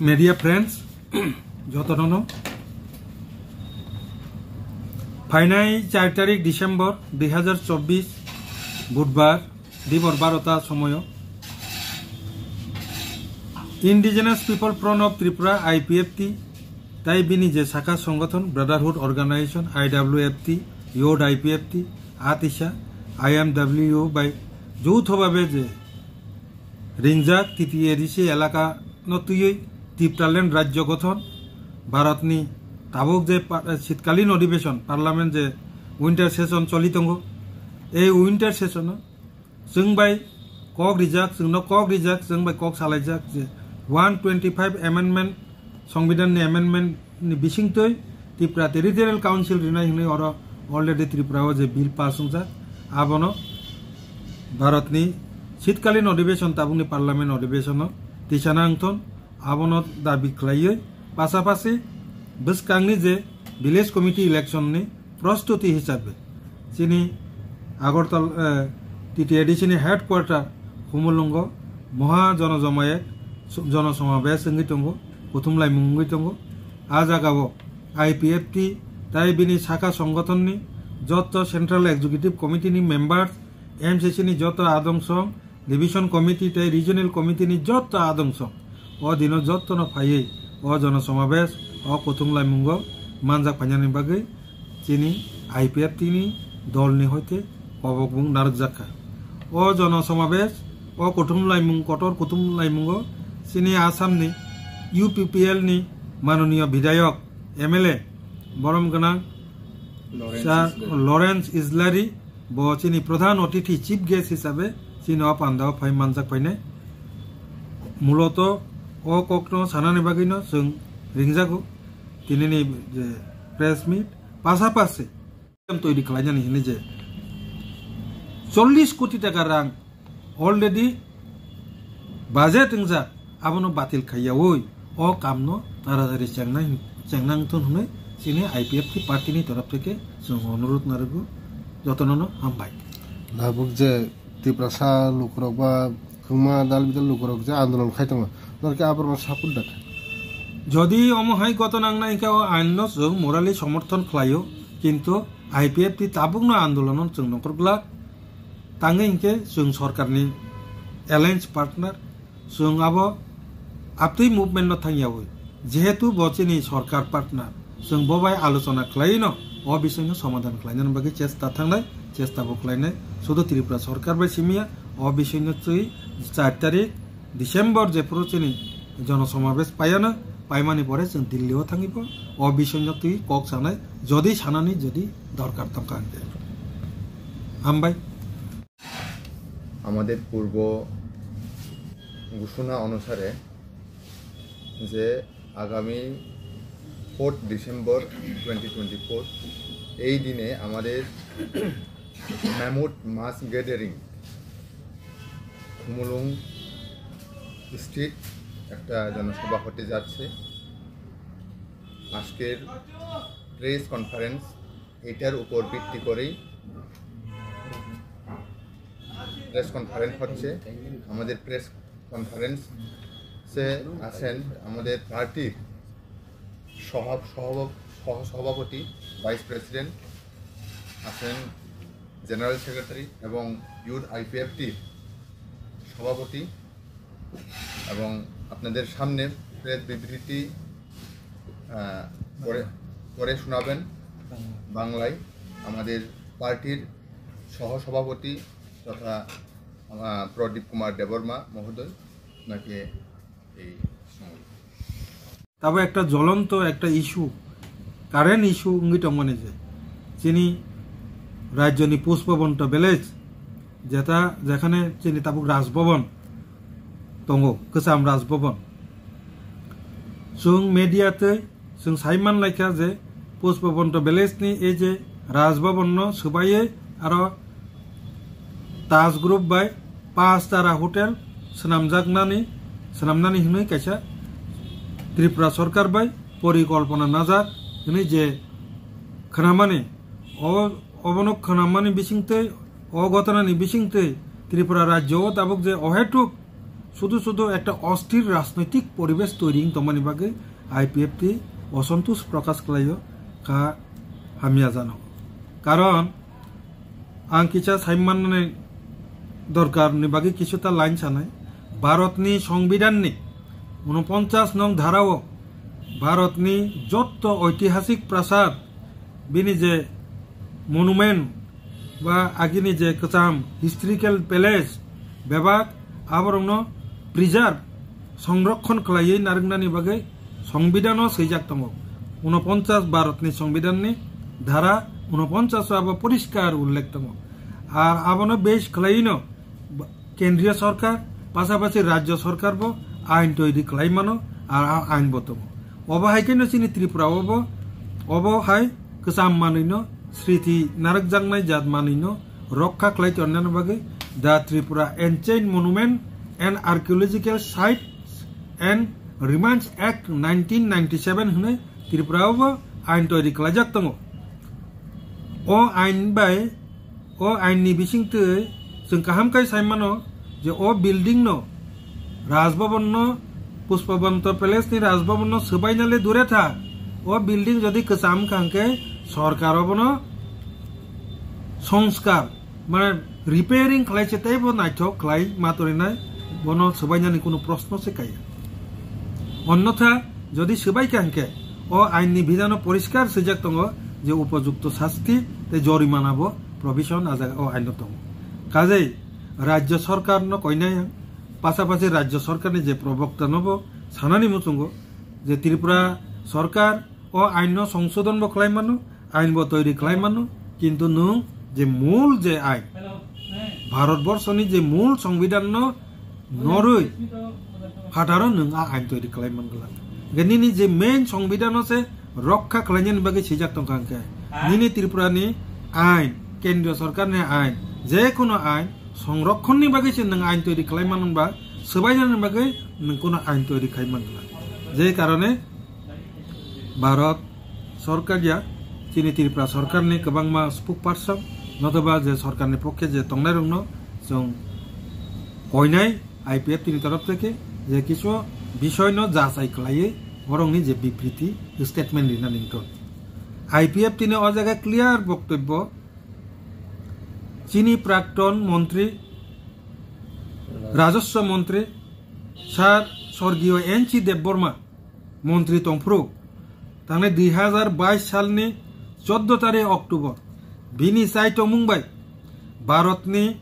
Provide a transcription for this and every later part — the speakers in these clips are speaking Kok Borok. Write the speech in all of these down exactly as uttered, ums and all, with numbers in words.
Media friends, jotono no phainai char tarik December dui hazar chobbish, Budbar, dibor barota somoyo Indigenous People Front of Tripura, I P F T, tai bini je saka songothon Brotherhood Organization, I W F T, Youth I P F T, Atisa, I M W bai joutho babe je ringjak T T A D C elaka no twiwi Tipraland rajyo gothon, Bharatni tabuk je pa-, shitkalin odhibeshon, parliament je winter session choli tongo, ei winter session o chwng bai kok rijak, chwngno kok rijak, chwng bai kok salaijak je one twenty five amendment, Songbidanni amendment ni bisingtwi Tripura Territorial Council rinai hwnwi oro already Tripura o je bill pass wngjak, abono Bharatni shitkalin odhibeshon, tabukni parliament odhibeshono tisana wngthon, abono dabi khlaiwi pasapasi bwskangni je village committee election ni prostuti hisabe chini Agartala, eh, T T A D C ni headquarter Khumulwngo moha jono jomayet su-, jono somabesh wngwi tongo, kuthum laimung wngwi tongo. A jagao I P F T tai bini saka songothonni jotto Central Executive Committee ni members, M C C ni jotto adong song, Division Committee tei Regional Committee ni jotto adong song o dino jotto no phaiwi o jono somabesh o kuthum laimungo manjak phainani bagwi chini I P F T ni dol ni hoite kobok bung narwkjak kha. O jono somabesh o kuthum laimung, kotor kuthum laimungo chini Assam ni U P P L ni manoniyo bidhayok, M L A, borom gwnang Lawrence Sir Islari. Lawrence Islari, bo chini pradhan otithi, chief guest hisabe chini o pandao phai manjak phainai. Muloto o kokno sanani bagwino chwng ringjago tinini je press meet, pasapasi toiri khlainani hwnwi je chollish koti taka rang already budget wngjak, abono batil khaiyaui o kamno taratari chengnai, chengnang thun hwnwi chini I P F T party ni torof theke chwng onurot narwgo, jotono no hambai. Tabuk je Tiprasa lukurok ba kwbangma dal bidal lukurok je andolon khai tongo, norok khe aborokno support da kha? Jodi omo hai ghotona wngnai hwnkhe o ain no chwng morally somorthon khlaio, kintu I P F T tabukno andolono chwng nongkhor glak. Tangwi hinkhe chwng sorkarni alliance partner, chwng abo aptwi movement no thangyaui, jehetu bo chini sorkar partner, chwng bo bai alochona khlaiwi no o bising no somadhan khlainani bagwi chesta thangnai, chesta bo khlainai. Sudu Tripura sorkar bai simiya, o bising no twi char tarik December jephuru chini jono somabesh paiano, paimani pore chwng Delhi o thangwi bo o bising no twi kok sanai, jodi sanani jodi dorkar tongkha hwnkhe. Hambai. আমাদের পূর্ব ঘোষণা অনুসারে যে আগামী fourth December twenty twenty four, এই দিনে আমাদের ম্যামথ মাস গ্যাদারিং খুমুলুং স্ট্রিট একটা জনসভা হতে যাচ্ছে। আজকের প্রেস কনফারেন্স এটার উপর ভিত্তি করেই প্রেস কনফারেন্স হচ্ছে। আমাদের প্রেস কনফারেন্সে আছেন আমাদের পার্টির সহ-, সহ-, সহসভাপতি, ভাইস প্রেসিডেন্ট, আছেন জেনারেল সেক্রেটারি এবং ইউথ আইপিএফটির সভাপতি, এবং আপনাদের সামনে প্রেস বিবৃতি, আহ, পড়ে, পড়ে শোনাবেন বাংলায় আমাদের পার্টির সহসভাপতি তথা, আহ, প্রদীপ কুমার দেববর্মা মহোদয়, ওনাকে এই সময়। Tabo ekta jolonto ekta issue, current issue wngwi tongmani je chini rajyoni Pushpabanta village, jeta, jekhane chini tabuk Raj Bhavan tongo, kwcham Raj Bhavan. Chwng media twi chwng sai man laikha je Pushpabanta village ni ei je Raj Bhavan no swbaiwi aro Taj Group bai Panch Tara Hotel swnamjaknani, swnamnani hwnwi kaisa Tripura Sorkar bai porikolpona najak hwnwi je khwnamani, o, obono khwnamani bisingtwi, o ghotonani bisingtwi Tripura rajyo o tabuk je ohetuk শুধু শুধু একটা অস্থির রাজনৈতিক পরিবেশ তৈরি হইন তমানি বাকি আইপিএফটি অসন্তোষ প্রকাশ করাইও কা হামিয়া জানো। কারণ ang kisa saimanani dorkar ni bagwi kisuta line sanai. Bharatni Songbidanni unoponchas nong dharao Bharatni jotto oitihasik prasad, bini je monument ba agini je kwcham historical palace bebak aborokno preserve, songrokhon khlaiwi narwknani bagwi Songbidano swijak tongo. Unoponchas Bharatni Songbidanni dhara unoponchas o abo poriskar ullekh tongo. Ar abono base khlaiwino ba-, kendriya sorkar, pasapasi rajyo sorkar bo ain toiri khlai mano, ar a ain bo tongo. Obo hai kheno chini Tripura obo, obo hai kwcham manwino, sriti narwkjaknai jat manwino rokha khlai tonnani bagwi the Tripura Ancient Monument and Archaeological Sites and Remains Act nineteen ninety-seven hwnwi Tripura o bo ain toiri khlaijak tongo. O ain bai, o ain ni bisingtwi chwng kaham khe sai mano je o building no Rajbhavan no, Pushpabanta Palace ni Rajbhavan no swbaina le dure tha, o building jodi kwcham wngkha hwnkhe sorkar obono songskar, mane repairing khlai se teibo naithok khlai ma torinai, bono swbainani kunu proshno se kaya. Onnotha jodi swbaikha hwnkhe o ain ni bidhano poriskar swijak tongo je upojukto sasti tei jorimana bo provision a jaga o aino tongo. Kajei rajyo sorkar no koinai ang, pasapasi rajyo sorkar ni je probokta no bo sanani muchungo je Tripura sorkar o ain no songsodon bo khlai mano, ain bo toiri khlai mano, kintu nwng je mul je ain, Bharat borso ni je mul songbidan no norwi phataro nwng a ain toiri khlai man glak. Hwnkhe nini je main songbidan no se rokha khlainani bagwi swijak tongkha hwnkhe nini Tripura ni ain, kendriya sorkar ni ain, je kono ain, songrokhon ni bagwi se nwng ain toiri khlai man ba, swbainani bagwi nwng kono ain toiri khai man glak. Je karone Bharat sorkar ya, chini Tripura sorkar ni kwbangma spokesperson, notoba je sorkar ni pokhe je tongnai rokno chwng koinai IPFT ni torof theke je kisu bisoi no jachai khlaiwi borok ni je bibriti statement rina nington. IPFT ni o jaga clear boktobbo chini prakton montri, rajoswa montri, sir sorgiyo N C Debbarma montri tongphuru tangnai dui hazar bais salni choddo tarik October bini chai tongmung bai Bharatni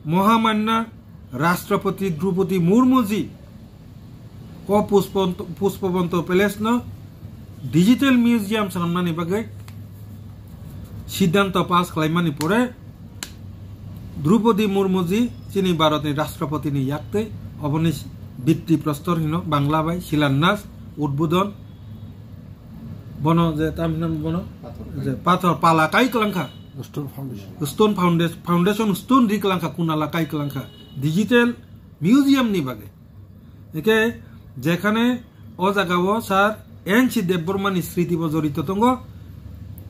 Mohamanya Rashtrapati Droupadi Murmu ji o Pushpant-, Pushpabanta Palace no digital museum swnamnani bagwi siddhanto pass khlaimani pore Droupadi Murmu ji chini Bharatni Rashtrapati ni yaktwi oboni Bhitti Prostor hino Bangla bai Shilanyash, Udbodhon, bono je tam hinam bono je pathor pala kai klangkha. Stone foundation. Stone foundation, foundation stone ri klangkha, kunala kai klangkha. Digital museum ni bagwi. Eke jekhane o jaga o sir N C Debbarma ni sriti bo jorito tongo.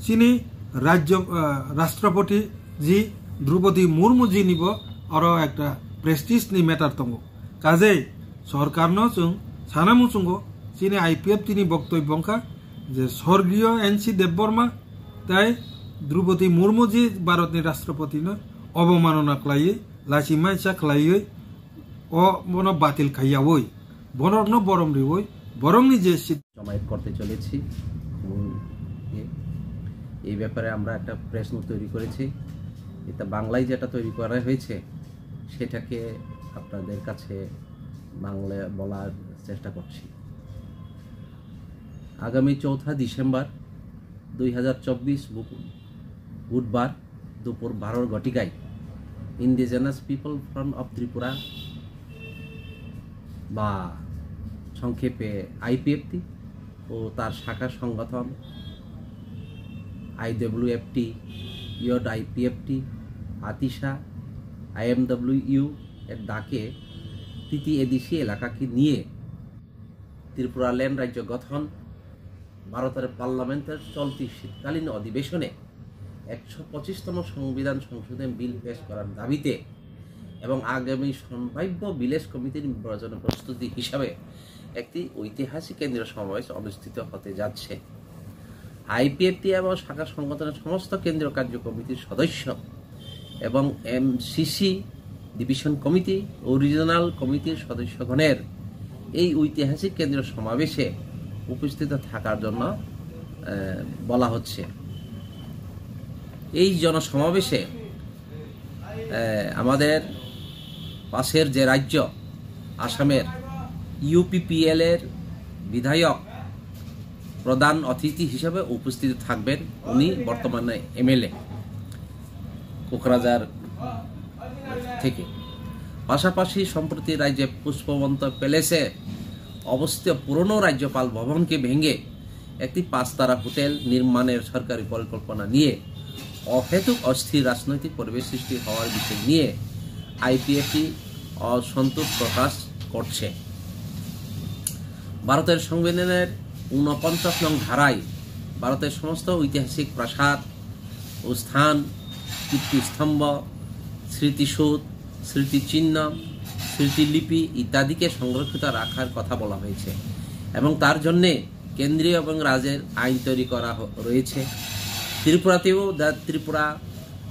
Chini rajyo, ah, Rashtrapati ji Droupadi Murmu ji ni bo oro ekta prestige ni matter tongo. Kajei sorkar no chwng sana muchungo chini IPFT ni boktobyo wngkha je sorgiyo N C Debbarma tai Droupadi Murmu ji Bharatni Rashtrapati no obomanona khlaiwi, lachimaisa khlaiwi, o bono batil khaiyawi, borokno borom riwi, borokni je sit- জমায়েত করতে চলেছি এবং এ-, এই ব্যাপারে আমরা একটা press note তৈরি করেছি। এটা বাংলায় যেটা তৈরি করা হয়েছে, সেটাকে আপনাদের কাছে বাংলায় বলার চেষ্টা করছি। আগামী চৌঠা ডিসেম্বর দুই হাজার চব্বিশ বুক-, বুধবার দুপুর বারোর ঘটিকায় indigenous people front of Tripura বা সংক্ষেপে আইপিএফটি ও তার শাখা সংগঠন আইডব্লিউএফটি, ইয়ট আইপিএফটি, আতিশা, আইএমডব্লিউইউ এর ডাকে টিটিএডিসি এলাকাকে নিয়ে ত্রিপুরাল্যান্ড রাজ্য গঠন, ভারতের পার্লামেন্টের চলতি শীতকালীন অধিবেশনে একশো পঁচিশতম সংবিধান সংশোধন বিল পেশ করার দাবিতে এবং আগামী সম্ভাব্য ভিলেজ কমিটির নির্বাচনের প্রস্তুতি হিসাবে একটি ঐতিহাসিক কেন্দ্রীয় সমাবেশ অনুষ্ঠিত হতে যাচ্ছে। আইপিএফটি এবং শাখা সংগঠনের সমস্ত কেন্দ্রীয় কার্য কমিটির সদস্য এবং এমসিসি, ডিভিশন কমিটি ও রিজিওনাল কমিটির সদস্যগণের এই ঐতিহাসিক কেন্দ্রীয় সমাবেশে উপস্থিত থাকার জন্য আহ, বলা হচ্ছে। এই জনসমাবেশে আহ, আমাদের পাশের যে রাজ্য আসামের ইউপিপিএল এর বিধায়ক প্রধান অতিথি হিসেবে উপস্থিত থাকবেন। উনি বর্তমানে এমএলএ কোকরাঝার থেকে। পাশাপাশি সম্প্রতি রাজ্যে পুষ্পবন্ত প্যালেসে অবস্থিত পুরনো রাজ্যপাল ভবনকে ভেঙে একটি পাঁচতারা হোটেল নির্মাণের সরকারি পরিকল্পনা নিয়ে অহেতুক অস্থির রাজনৈতিক পরিবেশ সৃষ্টি হওয়ার বিষয় নিয়ে আইপিএফটি অসন্তোষ প্রকাশ করছে। ভারতের সংবিধানের ঊনপঞ্চাশ নং ধারায় ভারতের সমস্ত ঐতিহাসিক প্রাসাদ ও স্থান, কীর্তিস্তম্ভ, স্মৃতিসৌধ, স্মৃতিচিহ্ন, স্মৃতিলিপি ইত্যাদিকে সংরক্ষিত রাখার কথা বলা হয়েছে এবং তার জন্যে কেন্দ্রীয় এবং রাজ্যের আইন তৈরি করা হ-, রয়েছে। ত্রিপুরাতেও The Tripura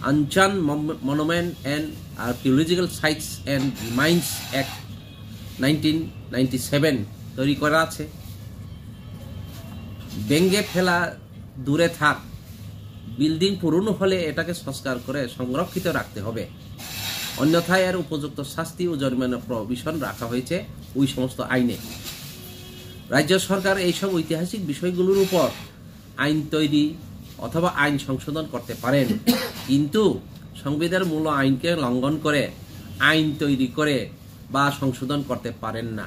Anchan Mon-, Monument and Archaeological Sites and Remains Act nineteen ninety seven তৈরি করা আছে। ভেঙে ফেলা দূরে থাক, বিল্ডিং পুরনো হলে এটাকে সংস্কার করে সংরক্ষিত রাখতে হবে, অন্যথায় এর উপযুক্ত শাস্তি ও জরিমানা প্রভিশন রাখা হয়েছে ওই সমস্ত আইনে। রাজ্য সরকার এইসব ঐতিহাসিক বিষয়গুলোর উপর আইন তৈরি অথবা আইন সংশোধন করতে পারেন, কিন্তু সংবিধানের মূল আইনকে লঙ্ঘন করে আইন তৈরি করে বা সংশোধন করতে পারেন না।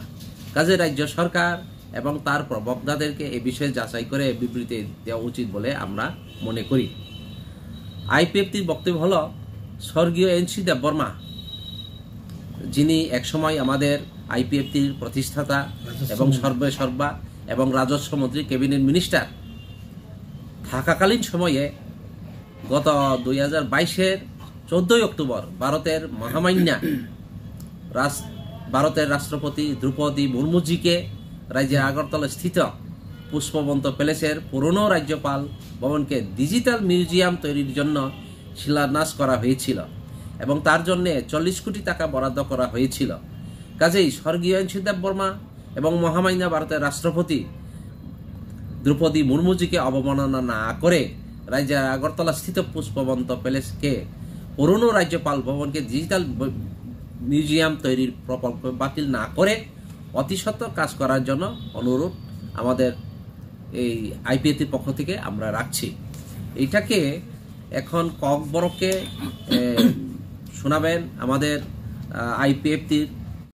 কাজে রাজ্য সরকার এবং তার প্রবক্তাদেরকে এ বিষয়ে যাচাই করে বিবৃতি দেওয়া উচিত বলে আমরা মনে করি। আইপিএফটির বক্তব্য হলো, স্বর্গীয় এনসি দেববর্মা, যিনি একসময় আমাদের আইপিএফটির প্রতিষ্ঠাতা এবং সর্বেসর্বা এবং রাজস্ব মন্ত্রী, ক্যাবিনেট মিনিস্টার থাকাকালীন সময়ে গত দুই হাজার বাইশের চোদ্দই অক্টোবর ভারতের মহামান্য রাস-, ভারতের রাষ্ট্রপতি দ্রৌপদী মুর্মুজিকে রাজ্যের আগরতলা স্থিত পুষ্পবন্ত প্যালেসের পুরনো রাজ্যপাল ভবনকে ডিজিটাল মিউজিয়াম তৈরির জন্য শিলান্যাস করা হয়েছিল এবং তার জন্য চল্লিশ কোটি টাকা বরাদ্দ করা হয়েছিল। কাজেই স্বর্গীয় এনসি দেববর্মা এবং মহামান্য ভারতের রাষ্ট্রপতি দ্রৌপদী মুর্মুজিকে অবমাননা না করে রাজ্যের আগরতলা স্থিত পুষ্পবন্ত প্যালেসকে পুরনো রাজ্যপাল ভবনকে ডিজিটাল ব-, মিউজিয়াম তৈরির প্রকল্প বাতিল না করে অতি সত্বর কাজ করার জন্য অনুরোধ আমাদের এই আইপিএফটির পক্ষ থেকে আমরা রাখছি। এটাকে এখন ককবরককে, এ, শোনাবেন আমাদের, আহ, আইপিএফটির